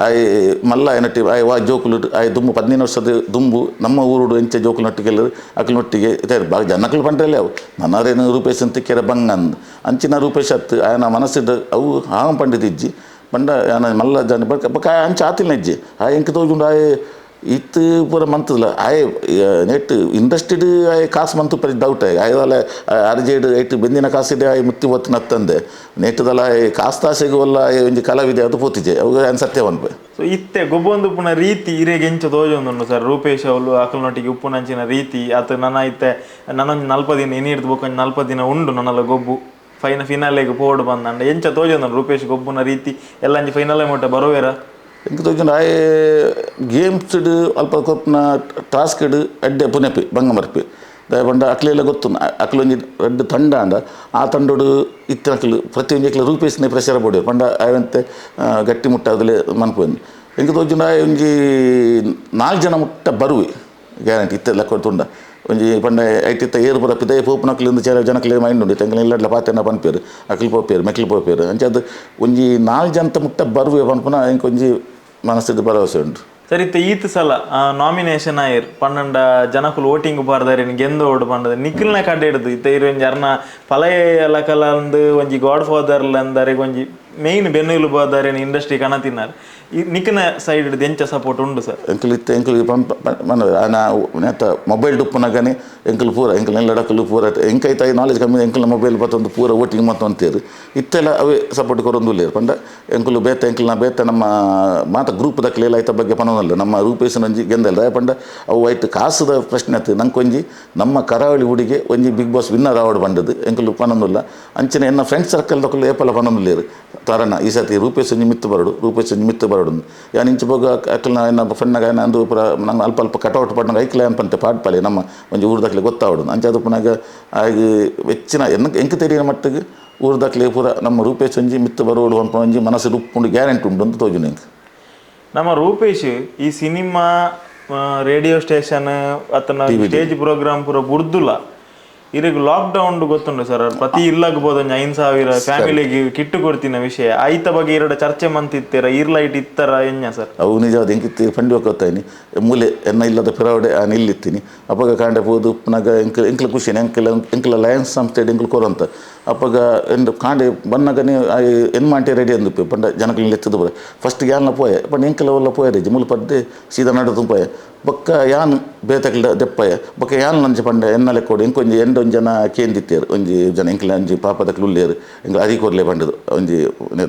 ಆಯ್ ಮಲ್ಲ ಏನಟ್ಟಿ ಆಯ್ ವಾ ಜೋಕುಲು ಆಯ್ ದುಂಬು 15 ವರ್ಷದ ದುಂಬು ನಮ್ಮ ಊರುಡು ಎಂಚ ಜೋಕುಲು ನೊಟ್ಟಿಗೆಲ್ಲರು ಅಕ್ಲು ನೊಟ್ಟಿಗೆ ಬಾಗ ಜನಕ್ಲು ಪಂಡ್ರಲ್ಲೇ ಅವು ನನ್ನರೇನು ರೂಪೇಶ್ ಅಂತ ಕೆರೆ ಬಂಗಂದ್ ಅಂಚಿನ ರೂಪೇಶ್ ಅತ್ತು ಆಯನ ಮನಸ್ಸಿಡ್ ಅವು ಹಾಂ ಪಂಡಿದಿಜ್ಜಿ ಪಂಡ ಆಯನ ಮಲ್ಲ ಜನ ಬೊಕ್ಕ ಬೊಕ್ಕ ಆಯ್ ಅಂಚ ಆತಿಲ್ಲ ಇಜ್ಜಿ. ಆಯ್ ಎಂಕ್ ತೋಜುಂಡು ಆಯ್ ಇತ್ತು ಪೂರ ಮಂತದಲ್ಲ ಆಯ್ ನೆಟ್ ಇಂಡಸ್ಟ್ರಿಡ್ ಆಯ್ ಕಾಸು ಮಂತು ಪರಿ ಡೌಟ್ ಆಯ್ ಆಯ್ದಲ್ಲ ಅರ್ಜೆಡ್ ಐಟ್ ಬೆಂದಿನ ಕಾಸಿದೆ ಆಯ್ ಮುತ್ತಿ ಒತ್ತು ನತ್ತಂದೆ ನೆಟ್ಟದಲ್ಲ ಆಯ್ ಕಾಸು ತಾಸೆಗೆ ಒಲ್ಲ ಆಯ್ ಒಂಜಿ ಕಲಾವಿದೆ ಅದು ಪೋತಿಜೆ ಅವು ಆಯ್ನ ಸತ್ಯ ಪನ್ಪೆ.
ಸೊ ಇತ್ತೆ ಗೊಬ್ಬೊಂದು ಉಪ್ಪುನ ರೀತಿ ಇರೆಗ್ ಎಂಚ ತೋಜೊಂದುಂಡು ಸರ್ ರೂಪೇಶ್ ಅವಳು ಅಕಲ್ನೊಟ್ಟಿಗೆ ಉಪ್ಪುನಂಚಿನ ರೀತಿ ಅತ್ ನನ ಇತ್ತೆ ನನೊಂಜಿ 40 ದಿನ ಇನಿರ್ದು ಬೊಕ್ಕ ಒಂಜಿ 40 ದಿನ ಉಂಡು ನನ್ನಲ ಗೊಬ್ಬು ಫೈನಲೆಗ್ ಪೋಡು ಬಂದಂಡ ಎಂಚ ತೋಜೊಂದುಂಡು ರೂಪೇಶ್ ಗೊಬ್ಬುನ ರೀತಿ ಎಲ್ಲ ಅಂಚಿ ಫೈನಲ್ ಮುಟ್ಟ ಬರುವೆರ?
ಎಂಕ್ ತೋಜುಂಡು ಆಯೆ ಗೇಮ್ಸ್ಡ್ ಅಲ್ಪ ಕೊರ್ಪುನ ಟಾಸ್ಕ್ಡ್ ಎಡ್ಡೆ ಪುನೆಪಿ ಬಂಗ ಮರ್ಪಿ ದಾಯೆ ಪಂಡ ಅಕ್ಲೆಲ್ಲ ಗೊತ್ತು ಅಕ್ಲೊಂಜಿ ರಡ್ಡ್ ತಂಡ ಅಂಡ ಆ ತಂಡೋಡು ಇತ್ತಿನ ಅಕ್ಲು ಪ್ರತಿಯೊಂಜಿ ಅಕ್ಲು ರೂಪೇಶ್ನೆ ಪ್ರೆಷರ್ ಬೋಡಿ ಪಂಡ ಆಯಂತೆ ಗಟ್ಟಿ ಮುಟ್ಟಾದಲೆ ಮನ್ಪುವೆಂದು ಎಂಕ್ ತೋಜುಂಡು ಆಯೆ ಒಂಜಿ 4 ಜನ ಮುಟ್ಟ ಬರುವೆ ಗ್ಯಾರಂಟಿ ಇತ್ತೆ ಲೆಕ್ಕ ತುಂಡ ಒಂಜಿ ಪಂಡ ಐಟ್ ಇತ್ತ ಏರು ಪೂರ ಪಿದಯಿ ಪೋಪುನಕ್ಲು ಚೇರ ಜನಕ್ಲೆ ಮೈಂಡ್ ಉಂಡು ಎಂಕ್ಲ ಇಲ್ಲಡ್ಲ ಪಾತೆರ್ನ ಪನ್ಪೇರು ಅಕ್ಲು ಪೋಪೇರು ಮೆಕ್ಲು ಪೋಪೇರು ಅಂಚ ಅದು ಒಂಜಿ 4 ಜನತ ಮುಟ್ಟ ಬರುವೆ ಪನ್ಪುನ ಎಂಕ್ ಒಂಜಿ ಮನಸ್ಸಿದ್ದು ಭರವಸೆ ಉಂಟು.
ಸರ್ ಇತ್ತೆ ಈತ ಸಲ ನಾಮಿನೇಷನ್ ಆಯಿರ್ 12 ಜನಕುಲು ವೋಟಿಂಗ್ ಬಾರ್ದಾರೆ ಗೆಂದೋಡು ಪಂಡದ ನಿಖಿಲ್ನ ಕಡೆ ಹಿಡ್ದು ಇತ್ತೆ ಇರು ಒಂಜಿ ಅರ್ನ ಪಲಯ ಲಕಲಂದು ಒಂಜಿ ಗಾಡ್ ಫಾದರ್ ಅಂದರೆ ಒಂಜಿ ಮೇನ್ ಬೆನ್ನೆಲುಬು ಬಾದಾರೆ ಇಂಡಸ್ಟ್ರಿ ಕಣತಿನಾರ್ ಈ ನಿಖಿನ ಸೈಡ್ ಹಿಡ್ದು ಎಂಚ ಸಪೋರ್ಟ್ ಉಂಡು ಸರ್?
ಎಂಕಲ್ ಇತ್ತೆ ಎಂಕಲ್ ನೇತ ಮೊಬೈಲ್ ಡುಪ್ಪುನಗನೆ ಎಂಕಲ್ ಪೂರ ಎಂಕಲ್ ನೆಲ್ಲಡಕಲು ಪೂರ ಎಂಕೈತ ನಾಲೆಜ್ ಕಮ್ಮಿ ಎಂಕಲ್ನ ಮೊಬೈಲ್ ಬತ್ತೊಂದು ಪೂರ ವೋಟಿಂಗ್ ಮತ್ತು ಅಂತೇರು ಇತ್ತೆಲ್ಲ ಅವೇ ಸಪೋರ್ಟ್ ಕೊರೊಂದು ಉಲ್ಲೇರು ಪಂಡ ಎಂಕುಲು ಬೇತ ಎಂಕಲ್ನ ಬೇತ ನಮ್ಮ ಮಾತ ಗ್ರೂಪ್ ದಕ್ಲೆಲ್ಲ ಐತ ಬಗ್ಗೆ ಪನೊಂದಲ್ಲ ನಮ್ಮ ರೂಪೇಶನೊಂಜಿ ಗೆಂದಲ್ಲ ಪಂಡ ಅವು ಐಟ್ ಕಾಸುದ ಪ್ರಶ್ನೆ ಆತು ನಂಕೊಂಜಿ ನಮ್ಮ ಕರಾವಳಿ ಹುಡುಗೆ ಒಂಜಿ big boss winner award ಬಂದದ್ದು ಎಂಕುಲು ಪನೊಂದುಲ್ಲ ಅಂಚನೆ ಎನ್ನ ಫ್ರೆಂಡ್ ಸರ್ಕಲ್ ದಕ್ಕಲು ಏಪಲ ಪನೊಂದುಲ್ಲೇರು ತಾರಣ್ಣ ಈ ಸತಿ ರೂಪೇಶ್ ಒಂಜಿ ಮಿತ್ತು ಬರಡು ರೂಪೇಶ್ ಒಂಜಿ ಮಿತ್ತು ಬರಡು ಯಾನ್ ಇಂಚ ಬೋಗ ಅಕ್ಲ್ನ ಎನ್ನ ಫ್ರೆಂಡ್ನಾಗ ಏನ ಅಂದು ಪೂರ ನಂಗೆ ಅಲ್ಪ ಅಲ್ಪ ಕಟೌಟ್ ಪಡ್ನಾಗ ಐಕ್ಲೆ ಅನ್ಪಂತೆ ಪಾಡ್ಪಾಲೆ ನಮ್ಮ ಒಂಜಿ ಊರ್ದಕ್ಲೆ ಗೊತ್ತಾವಡು ಅಂಚ ಅದು ಪುನಗ ಆಗ ಹೆಚ್ಚಿನ ಎನ್ನ ಎಂಕ್ ತೆರಿಯ ಮಟ್ಟಿಗೆ ಊರ್ದಕ್ಲೆ ಪೂರ ನಮ್ಮ ರೂಪೇಶ್ ಒಂಜಿ ಮಿತ್ತು ಬರೋಡು ಅನ್ಪ ಒಂಜಿ ಮನಸ್ಸು ಉಪ್ಪುಂಡು ಗ್ಯಾರಂಟಿ ಉಂಡು ಅಂತ ತೋಜುನ ಎಂಕ್.
ನಮ್ಮ ರೂಪೇಶ್ ಈ cinema radio station ಅತನ ಸ್ಟೇಜ್ ಪ್ರೋಗ್ರಾಮ್ ಪೂರ ಬುರ್ದುಲ ಇರೆಗ್ ಲಾಕ್ಡೌನ್ ಗೊತ್ತುಂಡು ಸರ್ ಪ್ರತಿ ಇಲ್ಲಗ್ ಬೋದು ಒಂಜಿ 5,000 ಫ್ಯಾಮಿಲಿಗೆ ಕಿಟ್ಟು ಕೊಡ್ತಿನ ವಿಷಯ ಐತ ಬಗ್ಗೆ ಇರಡ ಚರ್ಚೆ ಮಂತಿತ್ತೀರ ಇರ್ಲೈಟ್ ಇತ್ತರ ಎನ್ಯ ಸರ್?
ಅವು ನಿಜವಾದ ಎಂಕಿತ್ತಿ ಪಂಡಿ ಹೋಗ್ತಾಯಿನಿ ಮೂಲೆ ಎನ್ನ ಇಲ್ಲದ ಪಿರವಡೆ ಆ ನಿಲ್ಲಿತ್ತೀನಿ ಅಪ್ಪಗ ಕಾಂಡೆ ಪೋದು ಪುನಗ ಎಂಕಲ್ ಎಂಕಲ ಖುಷಿ ಎಂಕಲ ಎಂಕಲ ಲಯನ್ಸ್ ಸಂಸ್ಥೆ ಎಂಕಲ್ ಕೊರಂತ ಅಪ್ಪಗ ಎಂದು ಕಾಂಡೆ ಬನ್ನಗನೆ ಎನ್ ಮಾಂಟೆ ರೆಡಿ ಅಂದು ಪಂಡ ಜನಕಲ್ ಎತ್ತದು ಬರ ಫಸ್ಟ್ ಯಾನ್ಲ ಪೋಯೆ ಪಂಡ ಎಂಕಲ ಒಲ್ಲ ಪೋಯೆ ರೆಜಿ ಮೂಲು ಪದ್ದೆ ಸೀದಾ ನಡು ಪೋಯೆ ಬೊಕ್ಕ ಯಾನ್ ಬೇತಕ್ಲ ದೆಪ್ಪಯ್ಯ ಬೊಕ್ಕ ಯಾನ್ ನಂಚ ಪಂಡ ಎನ್ನಲೆ ಕೊಡು ಎಂಕೊಂಜಿ ಎಂಡೊಂಜಿ ಜನ ಕೇಂದಿತ್ತೇರು ಒಂಜಿ ಜನ ಎಂಕ್ಲ ಒಂಜಿ ಪಾಪದಕ್ಲು ಉಲ್ಲೇರು ಎಂಕ್ಲ ಅರಿ ಕೊರ್ಲೆ ಪಂಡದು ಒಂಜಿ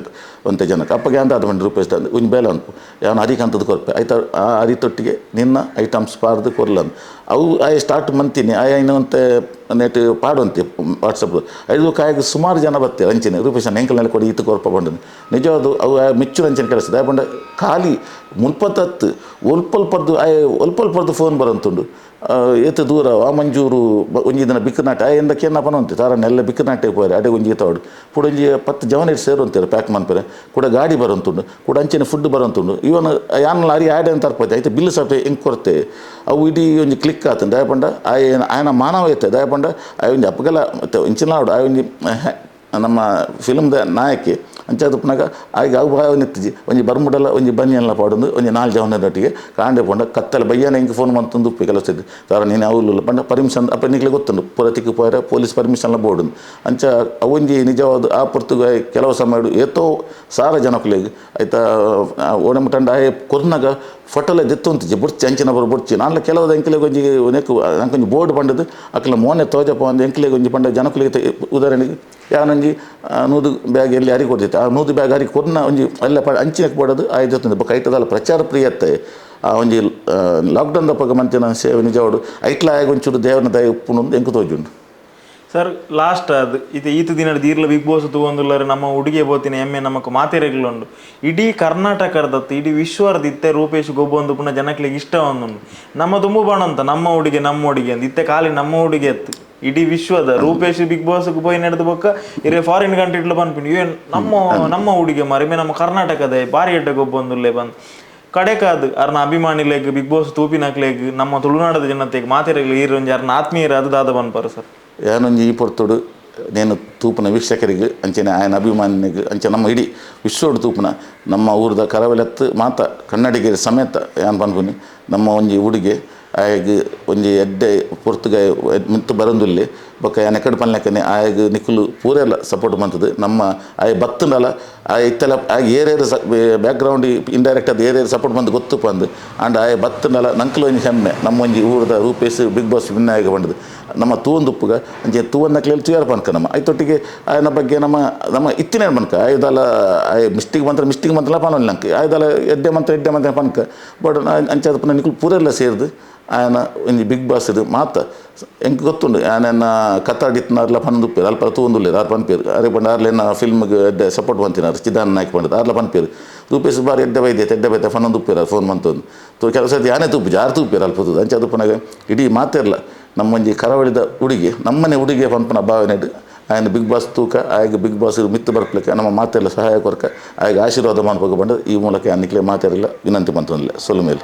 ಒಂತೆ ಜನಕ್ಕೆ ಅಪ್ಪಗೆ ಅಂತ ಅದು ಪಂಡ ರೂಪೇಶ್ ಒಂಜಿ ಬೇಲೆ ಅನ್ಪು ಯಾನ್ ಅರಿಕಂತದ್ದು ಕೊರ್ಪೆ ಆಯ್ತಾ ಆ ಅರಿ ತೊಟ್ಟಿಗೆ ನಿನ್ನ ಐಟಮ್ಸ್ ಪಾರ್ದು ಕೊರ್ಲಂದು ಅವು ಆಯ್ ಸ್ಟಾರ್ಟ್ ಮಂತೀನಿ ಆಯ ಇನ್ನೊಂತೆ ನೆಟ್ ಪಾಡುವಂತೆ ವಾಟ್ಸಪ್ ಐದು ಕಾಯಿಗೆ ಸುಮಾರು ಜನ ಬತ್ತೇವೆ ಅಂಚಿನ ರೂಪೇಶ್ ಎಂಕಲ್ನಲ್ಲಿ ಕೊಡಿ ಈತ ಕೊರ್ಪ ಬಂಡದು ನಿಜವಾದ ಅವು ಮೆಚ್ಚು ಅಂಚಿನ ಕೆಲಸ ಪಂಡ ಖಾಲಿ ಮುಲ್ಪತ್ತತ್ತು ಒಲ್ಪಲ್ಪದ್ದು ಆಯ್ ಒಲ್ಪಲ್ಪದ್ದು ಫೋನ್ ಬರಂತುಂಡು ಏತ ದೂರ ವಾಮಂಜೂರು ಒಂಜಿ ದಿನ ಬಿಕ್ಕನಾಟೆ ಆಯ್ ಎಂದ ಕೇನ ಪನವಂತೆ ತಾರನ್ನ ಎಲ್ಲ ಬಿಕ್ಕನಾಟೆ ಪೋರೆ ಅಡೆ ಒಂಜಿ ತೋಡು ಕೂಡ ಒಂಜಿ 10 ಜವನಿರು ಸೇರುವಂತಾರೆ ಪ್ಯಾಕ್ ಮನ್ಪರೆ ಕೂಡ ಗಾಡಿ ಬರಂತುಂಡು ಕೂಡ ಅಂಚಿನ ಫುಡ್ ಬರಂತುಂಡು ಇವನ್ ಯಾನ್ ಲಾರಿ ಆಡೆ ಅಂತ ಅರ್ಪತೆ ಐತೆ ಬಿಲ್ ಸಪೆ ಎಂಕ್ ಕೊರತೆ ಅವು ಇಡೀ ಒಂಜಿ ಕ್ಲಿಕ್ ಆತಂದು ದಯಪಂಡ ಆಯ್ ಆಯನ ಮಾನವ ಐತೆ ದಯಪಂಡ ಆಯ್ ಒಂಜಿ ಅಪ್ಪಗೆಲ್ಲ ಇಂಚಿನ ಆಯ್ ಒಂಜಿ ನಮ್ಮ ಫಿಲ್ಮ್ದ ನಾಯಕಿ ಅಂಚಾದ ಪುನಗ ಆಗ ಅವು ಭಾವ ನಿತ್ತಿಜಿ ಒಂಜಿ ಬರ್ಮುಡಲ ಒಂಜಿ ಬನಿಯಲ್ಲ ಪಾಡೊಂದು ಒಂಜಿ 4 ಜವನದೊಟ್ಟಿಗೆ ಕಾಂಡೆ ಪೋಂಡ ಕತ್ತಲೆ ಬಯ್ಯನ ಹಿಂಗೆ ಫೋನ್ ಮಂತಂದು ಉಪ್ಪು ಕೆಲಸ ಇದ್ದು ತಾರ ನೀನು ಅವು ಪಂಡ ಪರ್ಮಿಷನ್ ಅಪ್ಪ ನಿಕ್ಲೆ ಗೊತ್ತುಂಡು ಪೂರ ತಿಕ್ಕು ಪೋಯರ ಪೊಲೀಸ್ ಪರ್ಮಿಷನ್ಲ ಬೋರ್ಡು ಅಂಚ ಅವೊಂಜಿ ನಿಜವಾದ ಆ ಪೊರ್ತುಗು ಕೆಲವು ಸಮಯ ಏತೋ ಸಾರ ಜನಕುಲೆಗ್ ಆಯ್ತಾ ಓಡಮುಟಂಡ ಆಯೆ ಕೊರ್ನಗ ಫೋಟೋಲ ದೆತ್ತೊಂತಿಜಿ ಬುಡ್ಚಿ ಅಂಚಿನ ಬರು ಬುಡ್ಚಿ ನಾನ್ಲ ಕೆಲವು ಎಂಕ್ಲೆಗ್ ಒಂಜಿ ನೆಕ್ಕು ಅಂಕೊಂಜಿ ಬೋರ್ಡ್ ಪಂಡದು ಅಕ್ಲ ಮೋನೆ ತೋಜಪ್ಪ ಒಂದು ಎಂಕ್ಲೆಗ್ ಒಂಜಿ ಪಂಡ ಜನಕುಲೆಗ್ ಉದಾಹರಣೆಗೆ ಯಾನೊಂಜಿ 100 ಬ್ಯಾಗ್ ಎಲ್ಲಿ ಅರಿ ಕೊಡ್ತಿತ್ತು ಆ 100 ಬ್ಯಾಗ್ ಅರಿ ಕೊರ್ನ ಒಂಜಿ ಅಲ್ಲ ಪ ಅಂಚಿನಕ್ಕೆ ಬೋಡದು ಆಯ್ತು ಬೊಕ್ಕ ಐಟದಲ್ಲ ಪ್ರಚಾರ ಪ್ರಿಯತ್ತೆ ಆ ಒಂಜಿ ಲಾಕ್ಡೌನ್ ದಪ್ಪಗ ಮಂತಿನ ಸೇವೆ ನಿಜವಾಡು ಐಟ್ಲ ಆಯ ಒಂಚೂರು ದೇವನ ದಯ ಉಪ್ಪುನು ಎಂಕು ತೋಜುಂಡು.
ಸರ್ ಲಾಸ್ಟ್ ಅದು ಇದು ಈತ ದಿನ ದೀರ್ಲ ಬಿಗ್ ಬಾಸ್ ತೂವೊಂದುಲ್ಲರು ನಮ್ಮ ಉಡುಗೆ ಬೋತಿನ ಎಮ್ಮೆ ನಮಕ್ ಮಾತೆರೆಗ್ಲುಂಡು ಇಡೀ ಕರ್ನಾಟಕದತ್ತು ಇಡೀ ವಿಶ್ವರ್ದ ಇತ್ತೆ ರೂಪೇಶ್ ಗೊಬ್ಬೊಂದು ಪುನಃ ಜನಕ್ಲೆಗ್ ಇಷ್ಟ ಒಂದುಂಡು ನಮ್ಮ ತುಂಬು ಬಣಂತ ನಮ್ಮ ಉಡುಗೆ ನಮ್ಮ ಉಡುಗೆ ಅಂದ್ ಇತ್ತೆ ಖಾಲಿ ನಮ್ಮ ಉಡುಗೆ ಅತ್ತು ಇಡೀ ವಿಶ್ವದ ರೂಪೇಶ್ ಬಿಗ್ ಬಾಸ್ ಪೋಯಿ ನಡೆದ ಬೊಕ್ಕ ಇರೆ ಫಾರಿನ್ ಕಂಟ್ರಿ ಪನ್ಪಿನಿ ಏನ್ ನಮ್ಮ ನಮ್ಮ ಉಡುಗೆ ಮರಿಮೆ ನಮ್ಮ ಕರ್ನಾಟಕದ ಬಾರಿ ಎಡ್ಡೆ ಗೊಬ್ಬೊಂದುಲ್ಲೆ ಬಂದು ಕಡೆಕಾದು ಅರ್ನ ಅಭಿಮಾನಿಲೆಗ್ ಬಿಗ್ ಬಾಸ್ ತೂಪಿನಕ್ಲೆಗ್ ನಮ್ಮ ತುಳುನಾಡದ ಜನತೆಗ್ ಮಾತೆರೆಗ್ಲ ಈರೊಂಜಿ ಅರ್ನ ಆತ್ಮೀಯರ ಅದು ದಾದ ಪನ್ಪರು ಸರ್.
ಯಾನೊಂಜಿ ಈ ಪೊರ್ತುಡು ನೇನು ತೂಪುನ ವೀಕ್ಷಕರಿಗೆ ಅಂಚನೆ ಆಯನ ಅಭಿಮಾನಿಗೆ ಅಂಚೆ ನಮ್ಮ ಇಡೀ ವಿಶ್ವಡು ತೂಪುನ ನಮ್ಮ ಊರದ ಕರಾವಳಿಯತ್ತು ಮಾತ ಕನ್ನಡಿಗರ ಸಮೇತ ಯಾನ್ ಪನ್ಪುನಿ ನಮ್ಮ ಒಂಜಿ ಉಡುಗೆ ಆಯಗ್ ಒಂಜಿ ಎಡ್ಡೆ ಪೊರ್ತುಗಾಯ ಮಿತ್ತು ಬರಂದುಲ್ಲೆ ಬೊಕ್ಕ ಯಾನ್ ಎಕಡೆ ಪನ್ಲೆಕ್ಕನೆ ಆಯಗ್ ನಿಕುಲು ಪೂರೆಲ್ಲ ಸಪೋರ್ಟ್ ಮಂತದು ನಮ್ಮ ಆಯ ಬತ್ತುಂಡಲ ಆಯ ಇತ್ತೆಲ ಆಯ್ ಏರೇರು ಬ್ಯಾಕ್ಗ್ರೌಂಡ್ ಇಂಡೈರೆಕ್ಟ್ ಅದು ಏರೇರು ಸಪೋರ್ಟ್ ಬಂದು ಗೊತ್ತು ಪಂದು ಆಂಡ ಆಯ ಬತ್ತುಂಡಲ ನಂಕುಲು ಒಂಜಿ ಹೆಮ್ಮೆ ನಮ್ಮ ಒಂಜಿ ಊರದ ರೂಪೇಶ್ ಬಿಗ್ ಬಾಸ್ ವಿನ್ ಆಗಿ ಬಂದದು ನಮ್ಮ ತೂವೊಂದುಪ್ಪುಗ ಅಂಚೆ ತೂವೊಂದಕ್ಲೆಲ್ ತೂಯರ್ ಪನ್ಕ ನಮ್ಮ ಐತೊಟ್ಟಿಗೆ ಆಯನ ಬಗ್ಗೆ ನಮ್ಮ ನಮ್ಮ ಇತ್ತಿನ ಪನ್ಕ ಆಯ್ದಲ ಆಯ್ ಮಿಸ್ಟಿಕ್ ಮಂತ್ರ ಮಿಸ್ಟಿಕ್ ಮಂತ್ರಲ ಪನೊಲ್ಲ ನಂಕ್ ಆಯ್ದಲ ಎಡ್ಡೆ ಮಂತ್ರ ಎಡ್ಡೆ ಮಂತ್ರ ಪನ್ಕ ಬಟ್ ಅಂಚೆ ಪುನಃ ನಿಕುಲು ಪೂರೆಲ್ಲ ಸೇರ್ದು ಆಯನ ಒಂಜಿ ಬಿಗ್ ಬಾಸ್ ಇದು ಮಾತ ಎಂಕ್ ಗೊತ್ತುಂಡು ಆಯನ ಕತ್ತಾಡಿತ್ನಾರ್ಲ ಪನೊಂದುಪ್ಪೇರು ಅಲ್ಪ ತೂವೊಂದುಲ್ಲೆರ್ ಆರ್ ಪನ್ಪೇರು ಅರೆ ಪಂಡ ಆರ್ಲೆನ ಫಿಲ್ಮ್ಗೆ ಎಡ್ಡೆ ಸಪೋರ್ಟ್ ಮಂತಿನಾರ್ ಚಿದಾನಂದ ನಾಯ್ಕ ಪಂಡದು ಆರ್ಲ ಪನ್ಪೇರು ರೂಪೇಶ್ ಬಾರಿ ಎಡ್ಡೆ ಬೈದೆ ಎಡ್ಡೆ ಬೈತೆ ಪನೊಂದುಪ್ಪೇರು ಫೋನ್ ಮಂತೊಂದು ತೂ ಕೆಲವು ಸರ್ತಿ ಯಾನೇ ತೂಪುಜಿ ಆರ್ ತೂಪೇರು ಅಲ್ಪ ತೂದು ಅಂಚೆ ಅದು ಪನಗ ಇಡೀ ಮಾತೆರ್ಲ ನಮ್ಮೊಂಜಿ ಕರಾವಳಿದ ಉಡುಗೆ ನಮ್ಮನೆ ಉಡುಗೆ ಪನ್ಪುನ ಭಾವನೆ ಆಯನ ಬಿಗ್ ಬಾಸ್ ತೂಕ ಆಯಗ್ ಬಿಗ್ ಬಾಸ್ ಮಿತ್ತು ಬರ್ಪಲಿಕ್ಕೆ ನಮ್ಮ ಮಾತೆಲ್ಲ ಸಹಾಯ ಕೊರಕ ಆಯಗ್ ಆಶೀರ್ವಾದ ಮನ್ಪಗ ಬಂದ ಈ ಮೂಲಕ ನಿಕ್ಲೆ ಮಾತೆರ್ಲ ವಿನಂತಿ ಮಂತೊಂದುಲ್ಲೆ ಸೊಲು ಮೇಲ್.